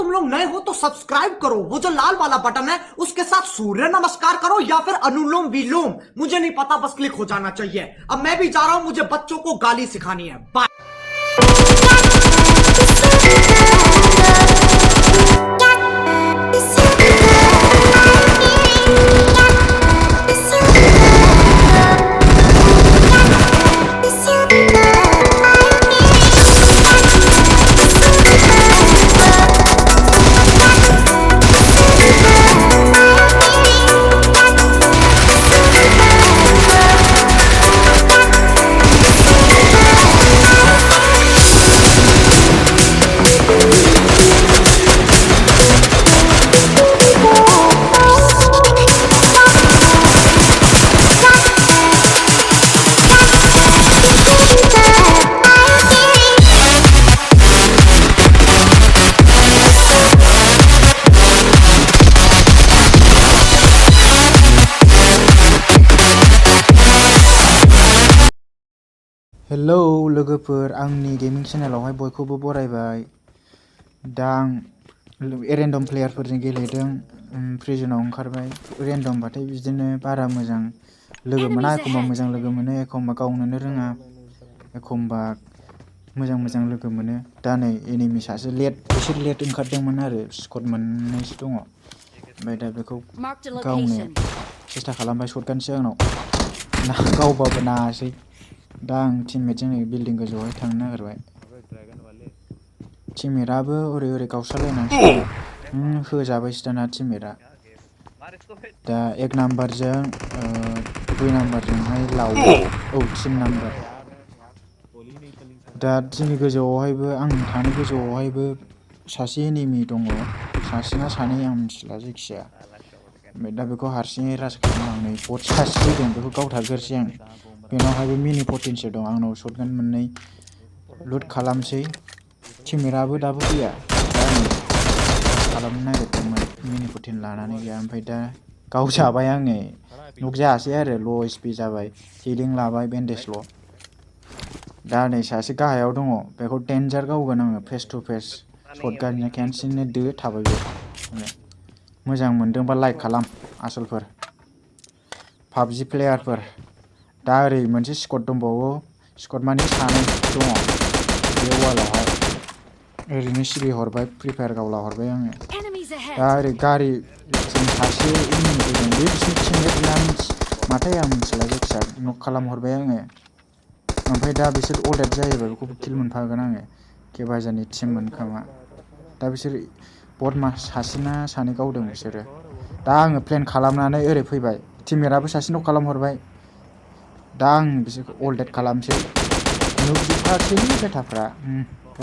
तुम लोग नए हो तो सब्सक्राइब करो, वो जो लाल वाला बटन है उसके साथ सूर्य नमस्कार करो या फिर अनुलोम विलोम, मुझे नहीं पता, बस क्लिक हो जाना चाहिए। अब मैं भी जा रहा हूं, मुझे बच्चों को गाली सिखानी है। बाय। हेलौ लोगोफोर, आंनि गेमिं चेनेलावहाय बयखौबो बरायबाय। दा आं रेन्डम प्लेयारफोरजों गेलेदों, प्रिजनाव ओंखारबाय। रेन्डमबाथाय बिदिनो बारा मोजां लोगो मोना, एखमबा मोजां लोगो मोनो, एखमबा गावनोनो रोङा, एखमबा मोजां लोगो मोनो। दा नै एनिमि सासे बिसोर लेट ओंखारदोंमोन आरो स्कट मोननैसो दङ। ओमफ्राय दा बेखौ गावनो सेस्था खालामबाय शटगानसो आंनाव, गावबाबो नाङासै। दा आं टिममेटजों नै बिल्डिं गोजौआवहाय थांनो नागिरबाय। टिममेटआबो ओरै गावस्रालायनानैसो दङ। होजाबायसो दाना टिममेटआ। दा 1 नाम्बारजों 2 नाम्बारजोंहाय लावो। 3 नाम्बार। दा जोंनि गोजौआवहायबो, आं थानाय गोजौआवहायबो सासे एनिमि दङ, सासे ना सानै आं मिथिला, जायखिजाया। ओमफ्राय दा बेखौ हारसिङै राज खालामलांनाय बट सासे फैदों, बेखौ गावथारग्रोसै आं। बेनावहायबो मिनि 14सो दं, आंनाव शटगान मोननै लुट खालामसै। टिममेटआबो दाबो फैया। दा आं खालामनो नागिरदोंमोन मिनि 14 लानानै गैया। ओमफ्राय दा गावजाबाय आङो, नक जायासै आरो, ल' एचपि जाबाय, हिलिं लाबाय, बेन्डेजल'। दा नै सासे गाहायाव दङ, बेखौ डेन्जार गावगोन आङो फेस टु फेस। शटगानजों खेनसेनो थाबाय बे। मोजां मोनदोंबा लाइक खालाम आसोलफोर, पाबजि प्लेयारफोर। दा ओरै मोनसे स्कट दंबावो, स्कट माने सानै दङ बे वालावहाय। ओरैनो सिरि हरबाय, फ्रि फायार गावला हरबाय आङो। दा ओरै गारिजों सासे एनिमि फैदों, बे बिसिनि टिममेट ना माथाय आं मिथिला, जायखिजाया नक खालामहरबाय आङो। ओमफ्राय दा बिसोर अलरेड जायोबा बेखौबो किल मोनफागोन आङो, केबाजानि टिम मोनखोमा। दा बिसोर बट सासे ना सानै गावदों बिसोरो। दा आङो प्लेन खालामनानै ओरै फैबाय, टिममेटआबो सासे नक खालामहरबाय। दा आं बिसोरखौ अलरेड खालामसै, नुजोबखासै बेटाफ्रा।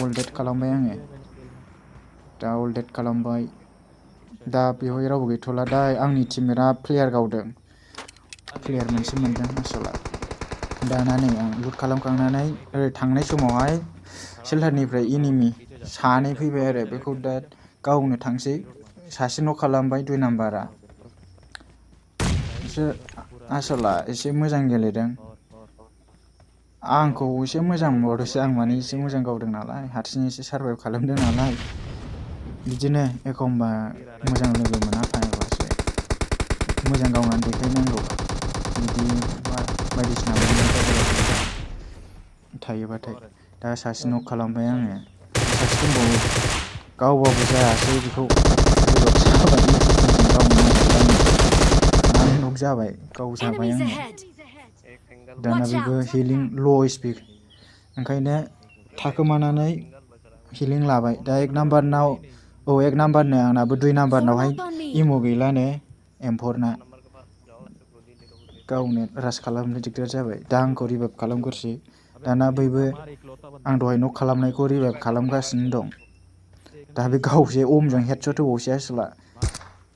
अलरेड खालामबाय आङो, दा अलरेड खालामबाय। दा बेवहाय रावबो गैथ'ला। दा आंनि टिममेटआ प्लेयार गावदों, प्लेयार मोनसे मोनदों आसोला। दाना नै आं लुट खालामखांनानै ओरै थांनाय समावहाय शेल्टारनिफ्राय एनिमि सानै फैबाय आरो, बेखौ दा गावनो थांसै। सासे न' खालामबाय 2 नाम्बारा। बिसोर आसोला एसे मोजां गेलेदों, आंखौ एसे मोजां मोनबावदोंसो। आं माने एसे मोजां गावदों नालाय, हारसिं एसे सारभाइभ खालामदों नालाय। बिदिनो एखमबा मोजां लोगो मोना फायोबासो मोजां गावनानै देखायनांगौ, बिदि बायदिसिना थायोबाथाय। दा सासे नक खालामबाय आङो, सासे दंबावो, गावबाबो जायासै, बेखौ नक जाबाय, गावजाबाय आङो। दाना बेबो हिलिं ल' एचपि, ओंखायनो थाखोमानानै हिलिं लाबाय। दा 1 नाम्बारनाव 1 नाम्बारनो आंनाबो 2 नाम्बारनावहाय इम' गैलानो, एम्फरना। गावनो राज खालामनो दिगदार जाबाय। दा आंखौ रिभाइभ खालामग्रोसै। दाना बैबो आं दहाय नक खालामनायखौ रिभाइभ खालामगासिनो दं। दा बे गावसे अमजों हेडसट होबावसै आसोला।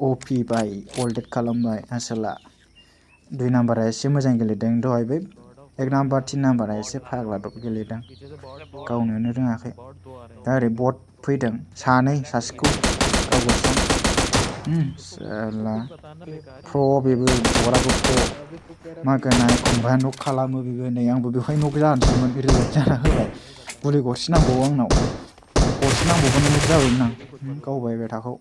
अपि बाय अलरेड खालामबाय आसोला। 2 नाम्बारा एसे मोजां गेलेदों, दहाय बै 1 नाम्बार 3 नाम्बारा एसे फाग्ला दब गेलेदों, गावनोनो रोङाखै। दा ओरै बट फैदों सानै, सासेखौ गावगासिनो। साला बेबो बटआबो मा गोना, एखमबा नक खालामो बेबो। नै आंबो बेवहाय नक जानोसैमोन, रिभाइभ जाना होबाय। गुलि गरसे नांबावो आंनाव, गरसे एसे नांबावगोन नों जाबायमोन आं गावबाय बेथाखौ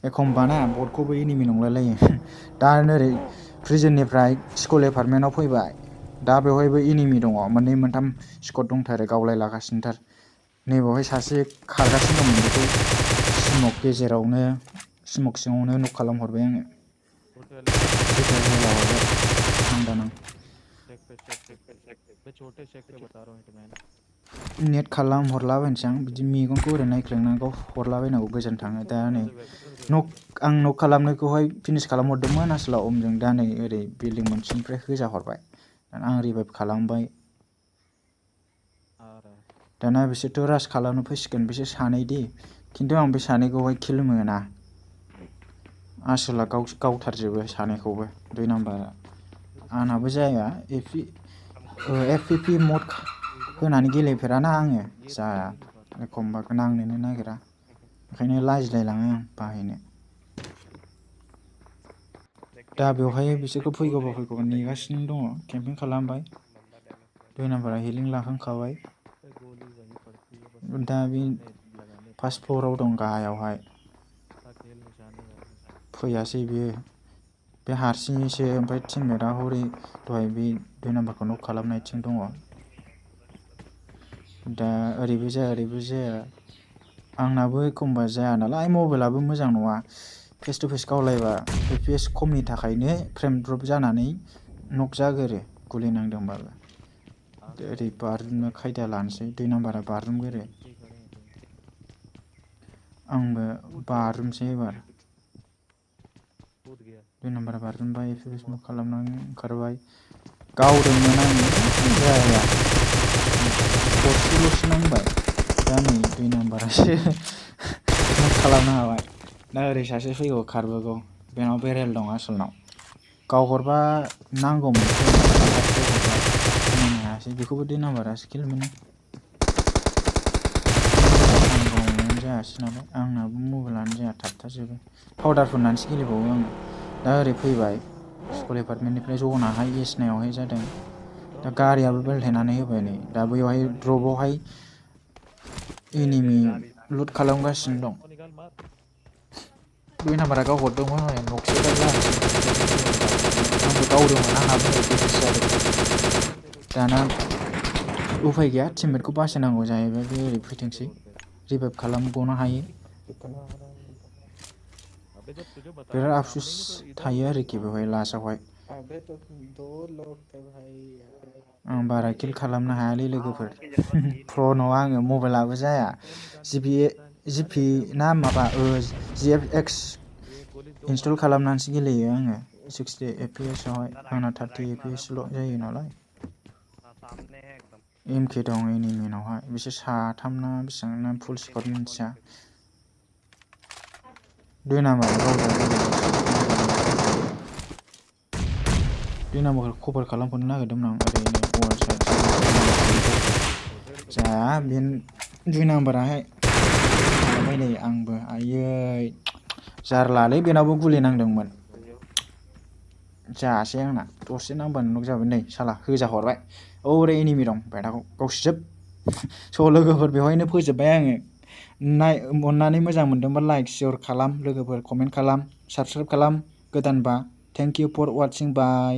एखमबा ना बटखौबो एनिमि नंलायलायो दा ओरै प्रिजननिफ्राय स्कुल एपार्टमेन्टआव फैबाय दा बेवहायबो एनिमि दङ मोननै मोनथाम स्कट दंथारो गावलायलागासिनोथार नैबावहाय सासे खारगासिनो दंमोन बेखौ स्मक गेजेरावनो स्मक सिङावनो नक खालामहरबाय आङो नेट खालाम हरलाबायनोसै आं बिदि मेगनखौ ओरै नायख्रेंनांगौ हरलाबायनांगौ गोजान थाङो दा नै आं नक खालामनायखौहाय फिनिस खालामहरदोंमोन आसोलाव अमजों दा नै ओरै बिल्डिं मोनसेनिफ्राय होजा हरबाय आं रिभाइभ खालामबाय दाना बिसोरथ' रास खालामनो फैसिगोन बिसोर सानै दि खिन्थु आं बे सानैखौहाय किल मोना आसोला गावथारजोबो सानैखौबो 2 नाम्बारा आंनाबो जाया एफपिपि मड होनानै गेलेफेराना आङो जाया एखमबा नांनोनो नागिरा ओंखायनो लाजिलायलाङो आं बाहायनो दा बेवहाय बिसोरखौ फैगौबा नेगासिनो दङ केम्पिं खालामबाय 2 नाम्बारा हिलिं लाखांखाबाय दा बे फार्स्ट फ्ल'राव दं गाहायावहाय फैयासै बियो बे हारसिङैसो ओमफ्राय टिममेटआ हरै दहाय बे 2 नाम्बारखौ नक खालामनायथिं दङ दा ओरैबो जाया आंनाबो एखमबा जाया नालाय मबाइलाबो मोजां नङा फेस टु फेस गावलायबा एफपिएस खमनि थाखायनो फ्रेम ड्रप जानानै नक जागोरो गुलि नांदोंबाबो ओरै बारनो खायदा लानोसै 2 नाम्बारा बारजुमगोरो आंबो बाज्रुमसै एबार 2 नाम्बारा बारजुमबाय एफपिएस मक खालामनानै ओंखारबाय गावदोंमोन आङो जाया गरसेल'सो नांबाय दा नै 2 नाम्बारासो नक खालामनो हाबाय दा ओरै सासे फैगौ खारबोगौ बेनाव बेरेल दं आसोलनाव गावहरबा नांगौमोन हायासै बेखौबो 2 नाम्बारासो किल मोनो गावनायानो जायासै नालाय आंनाबो मबाइलानो जाया थाबथाजोबो पाउदार फुननानैसो गेलेबावो आङो दा ओरै फैबाय स्कुल एपार्टमेन्टनिफ्राय जनाहाय एसनायावहाय जादों दा गारियाबो बेलथायनानै होबाय नै दा बैयावहाय ड्रपआवहाय एनिमि लुट खालामगासिनो दं 2 नाम्बारा गावहरदोंमोन हनै नकसो जानोसै आंबो गावदोंमोन आंहाबो डेमेज जादों दाना उफाय गैया टिममेटखौ बासायनांगौ जाहैबाय बे ओरै फैथोंसै रिभाइभ खालामगनो हायो बिराद आफसुस थायो आरोखि बेवहाय लास्टआवहाय आं बारा किल खालामनो हायालै लोगोफोर प्र नङा आङो मबाइलाबो जाया जिपि ना माबा जिएफएक्स इनस्टल खालामनानैसो गेलेयो आङो 60 एफपिएस आवहाय आंना 30 एफपिएसल' जायो नालाय एमके दं एनिमिनावहाय बिसोर साथाम ना बेसेबां ना फुल स्कट मिन्थिया 2 नाम्बार 2 नाम्बारखौ कभार खालामहरनो नागिरदोंमोन आं ओरैनो वाल साइड जाया बे 2 नाम्बाराहाय माबाबाय नै आंबो आयै जारलालै बेनावबो गुलि नांदोंमोन जायासै आंना दरसे नांबानो नक जाबाय नै साला होजाहरबाय ओरै एनिमि दं बेटाखौ गावसिजोब स' लोगोफोर बेवहायनो फोजोबबाय आङो अननानै मोजां मोनदोंबा लाइक शेयार खालाम लोगोफोर कमेन्ट खालाम साबसक्राइब खालाम गोदानबा thank you for watching bye